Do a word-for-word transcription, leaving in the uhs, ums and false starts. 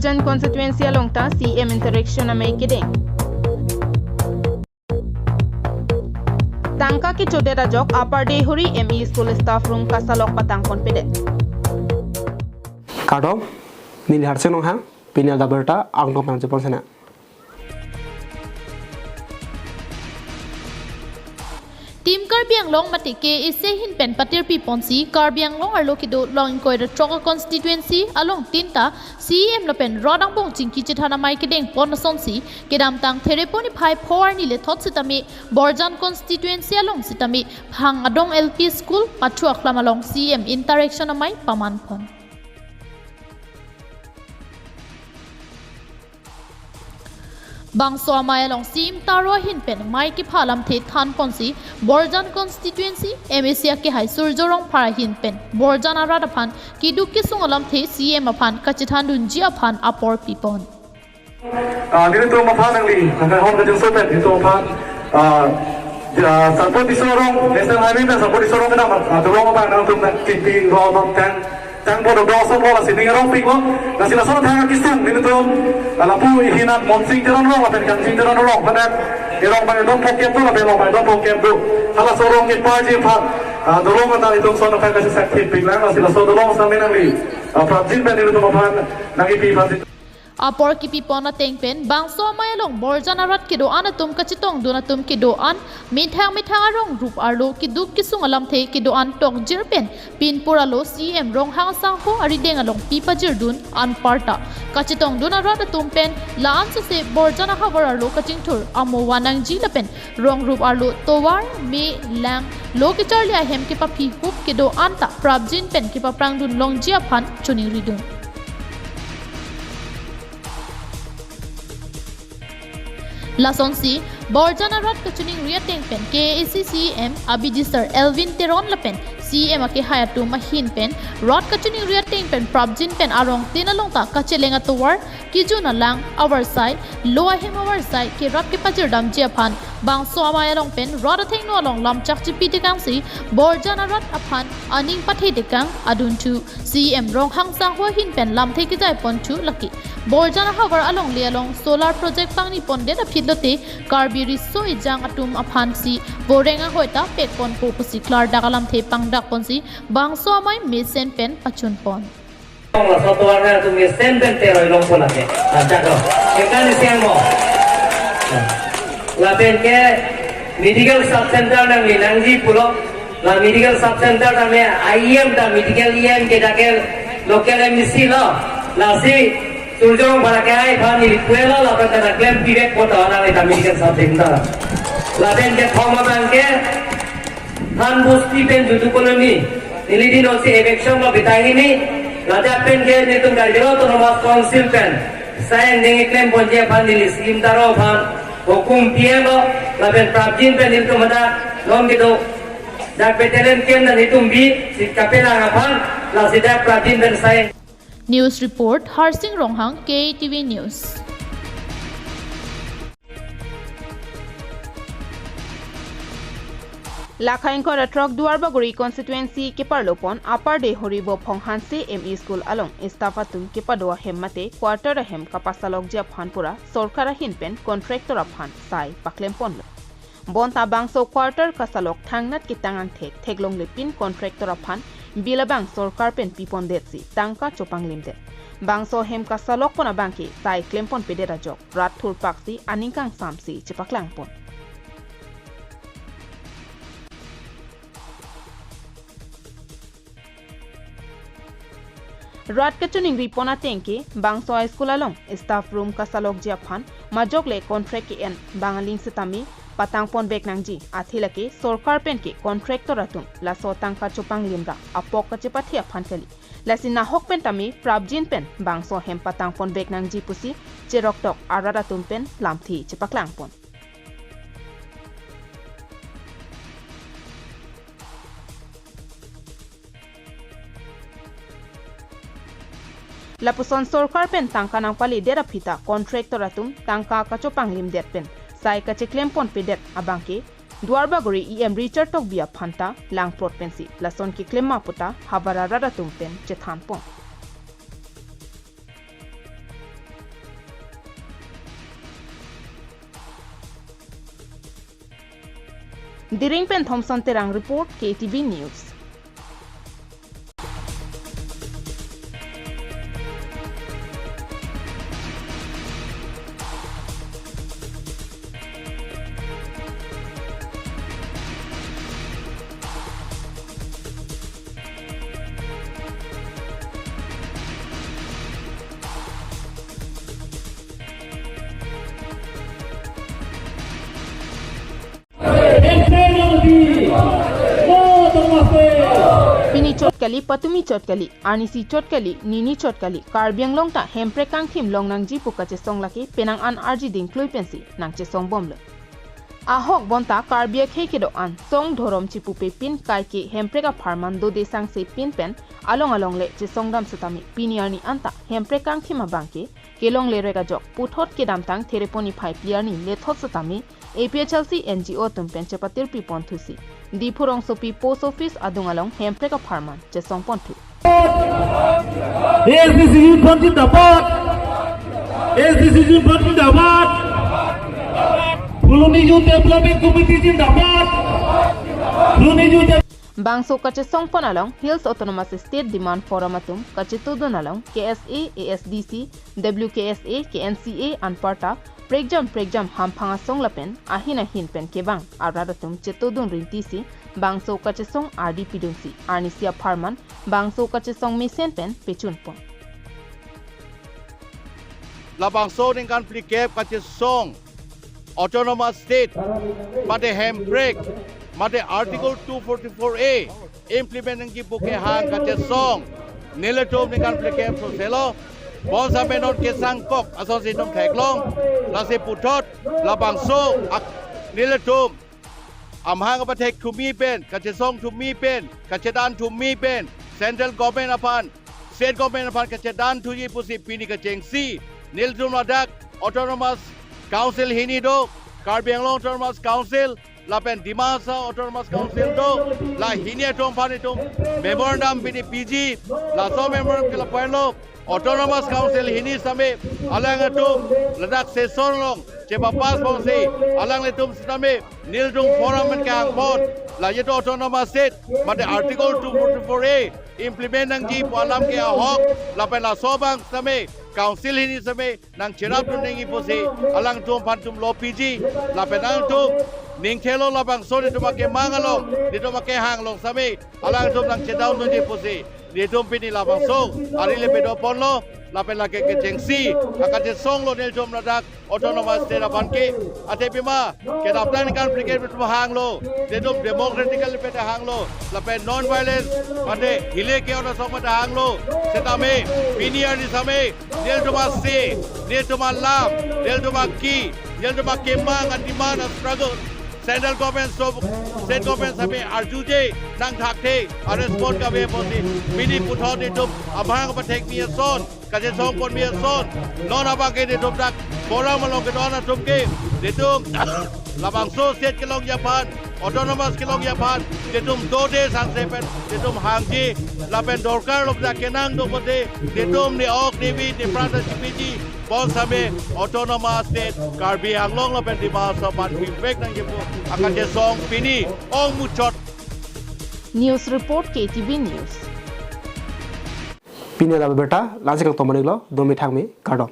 Borjan constituency along ta C M interaction amei kedeng. Tangka kechodet ajok Upper Deihori M E school staff room kasalok patangponpedet. Kardom, neli Harsing Ronghang, pini aberta angdong pangchepon sena. Team Karbi Anglong mate K A A C ahin pen patirpiponsi Karbi Anglong arlo kedo long ingkoi ra throk a constituency along tin ta C M lapen rot angbong chingki chethan amei kedengpon asonsi kedamtang Therepo niphai pho arni lethot sitame Borjan constituency along sitame Phang Adong L P school pathu aklam along C M interaction amei pamanpon. Bangso amei along C M taro ahin pen mei kepha alamthe thanponsi Borjan constituency M A C akehai Surjo Rongphar ahin pen Borjan arat aphan keduk kesung alamthe C M aphan kachethandunji aphan apor pipon. Ah, nelitum aphan nangli, nangkahon kajingso pen, nelitum aphan, ah, ja, Sarpo Tisso arong, National Highway pen Sarpo Tisso arong kedam, ah, dolong abang nangtum nangkipi rong abang tang, tangpo dodok ason rong lasi ning arong piklo, lasi lason thang kesung, nelitum, ah, lapu ihinat Monsing Teron arong, lapen Kangsing Teron arong, pada erong bai don phokep do, lapen erong bai don phokep do. Halaso arong kepaji aphan, ah, dolong anta nelitum ason aphan kachesakthip piklang, lasi laso dolong sami nangli, ah, prapjin pen nelitum aphan, nangkipi aphan. Apor kepipon ateng pen, bangso amei along Borjan arat kedo-an atum kachetongdun atum kedo-an, methang methang arong rup arlo keduk kesung alamthe kedo-an tokjir pen, pinpur arlo C M Ronghang asangho arideng along pipajirdun anparta kachetongdun arat atum pen, la-an sese Borjan ahavar arlo kachingthur amo van nangji lapen rong rup arlo tovar, me, lang, lo kecharli ahem kepaphi hup kedo-an ta prapjin pen kepaprangdun longji aphan choningridun. Lasonsi, Borjan arat kachiningri ateng pen K A A C C M Abidi Sir Elwin Teron lapen C M akehai atum ahin pen, rot kachiningri ateng pen prapjin pen arong tin along ta kacheleng atovar, kejun alang avarsai, lo ahem avarsai kerap kepajirdamji aphan, bangso amei along pen rot athengno along lamchak chipi tekangsi, Borjan arat aphan aning pathe tekang adunthu. C M Ronghang asangho ahin pen lamthe kejaiponthu lake. Borjan ahavar alongle along solar project pangnipondet aphi lote Karbi riso ejang atum aphansi voreng ahoi ta pekponpo pusi klardak alamthe pangdakponsi bangso amei mesen pen pachunpon. Laso tovar nangtum mesen pen teroi longpo lake. Lamchak lo. Ekan isi ang mo. Lapen ke medical sub center nangli nangji pulo. La medical sub center tame I E M ta medical E M ke dak ke local M D C lo. Lasi Surjo Rongphar akehai aphan neli puelo lapen ta klem pivek kota nang ta medical sub center. Lapen kethom abang ke Than Bosti pen Judu Colony. Neli dinosi eviction lo bita hini. Ladak pen ke nelitum Karbi Anglong Autonomous Council pen sai angdeng klemponji aphan neli C M taro aphan hukum P M lo, lapen prapjin pen nelitum hadak non kedo dak battalion camp nelitum bisi kapelang aphan, lasi dak prapjin pen sai. News report, Harsing Ronghang, K T V News. Lakha ingkoi ra throk Duarbagori constituency keparlopon Upper Deihori Bophong Hanse M E School along staff atum kepado ahem mate quarter ahem kapasalokji aphan pura sorkar ahin pen contractor aphan sai paklemponlo. Bonta bangso quarter kasalok thangnat ketang angthek theklonglepin contractor aphan bill abang sorkar pen pipondetsi tangka chopanglimdet. Bangso ahem kasalokpon abangke sai klemponpedet ajok rat thurpaksi aning kangsamsi chepaklangpon. Rat kachiningripon ateng ke bangso a-school along staff room kasalokji aphan majok le contract ke-en bang aling setame patangponvek nangji, athe lake sorkar pen ke contractor atum laso tangka chopanglimra apok kachepathe aphan kali. Lasi nahok pen tame prapjin pen bangso ahem patangponvek nangji pusi cheroktok arat atum pen lamthe chepaklangpon. Lapuson sorkar pen tangka nangpaledet aphi ta contractor atum tangka kachopanglimdet pen sai kacheklemponpedet abangke Duarbagori E M Richard Tokbi aphan ta langplot pensi lason keklem ma puta havar arat atum pen chethanpon. Diring pen Thompson Terang report, K T V News. Pini chot kali, patumi chot kali, arnisi chot kali, nini chot kali, Karbi Anglong ta hemprek kangthim long nangji pu kachesong lake penang an arji dingklui pensi nangchesong bomlo. Ahok bonta Karbi akhei kedo-an, song dhorom chipupe pin kaike hemprek apharman dode sangse pin pen along along le chesongdam setame pini arni anta hemprek kangthim abangke kelongle rek ajok puthot kedamtang Therepon niphai phli arni lethot setame A P H L C N G O atum pen chepatirpi ponthusi Diphu rongsopi post office adung along hemprek apharman chesong ponthu. A S D C Youth Front Zindabad! A S D C Youth Front Zindabad! Phuloni Youth Development Committee Zindabad! Phuloni Youth Dev- Bangso kachesong pon along Hills Autonomous State Demand Forum atum kachetudun along K S A, A S D C, W K S A, K N C A anparta prekjam prekjam hamphang asong lapen ahin ahin pen kevang arat atum chetudun rintisi bangso kachesong ardi pidunsi arnisi apharman bangso kachesong mesen pen pechun pon. Labangso ningkan phlikep kachesong Autonomous State mate hemprek mate Article two forty-four A implement nangji pu kehang kachesong nelitum ningkan phlikep soselo. Bonsame non kesangkok asonsi itum theklong. Lasi puthot labangso ak- nelitum amahang apathek thumi pen, kachesong thumi pen, kachedan thumi pen, Central Government aphan, State Government aphan kachedan thuji pusi pini kachengsi nelitum ladak Autonomous Council hini do, Karbi Anglong Autonomous Council lapen Dima Hasao Autonomous Council do, la hini atum aphan itum memorandum pini piji. Laso memorandum ke lapuan lo, Autonomous Council hini sitame alang atum ladak session along chepapass ponsi alanglitum sitame nelitum forum pen kehang pon, la itum Autonomous State mate Article two forty-four A implement nangji pu alam ke ahok, lapen laso abang sitame Council hini sitame nangcherap dun nangji pusi alangtum aphan itum lo piji. Lapen alangtum ning thelo, labangso nelitum akemang along, nelitum akehang along sitame alangtum nangchedown dunji pusi nelitum pini labangso ari le pedo ponlo. Lapen lake kechengsi akachesong lo nelitum ladak Autonomous State aphan ke. Athe pima kedamtang ningkan phlikep nelitum hanglo, nelitum democratically pen hanglo, lapen non violence mate hileke ona song mate hanglo. Setame pini arni sitame nelitum ase, nelitum alam, nelitum aki, nelitum akemang, a-demand, a-struggle Central Government, so State Government sitame arjuje nangthakthe, a-respond kave pusi pini puthot nelitum amahang apathek mi ason, kachesong pon mi ason, non abangke nelitum dak forum along kedo-an atum ke nelitum labangso state kelongji aphan, Autonomous kelongji aphan nelitum dode sangse pen nelitum hangji, lapen dorkar lo dak kenang do pote nelitum ne ok ne vi ne pran ta chipiji. Bonsame Autonomous State Karbi Anglong lapen Dima Hasao aphan pipek nangji pu akachesong pini ong muchot. News report, K T V News. Pini la abirta la-ansi kangton iklo, domi thangmi, kardom.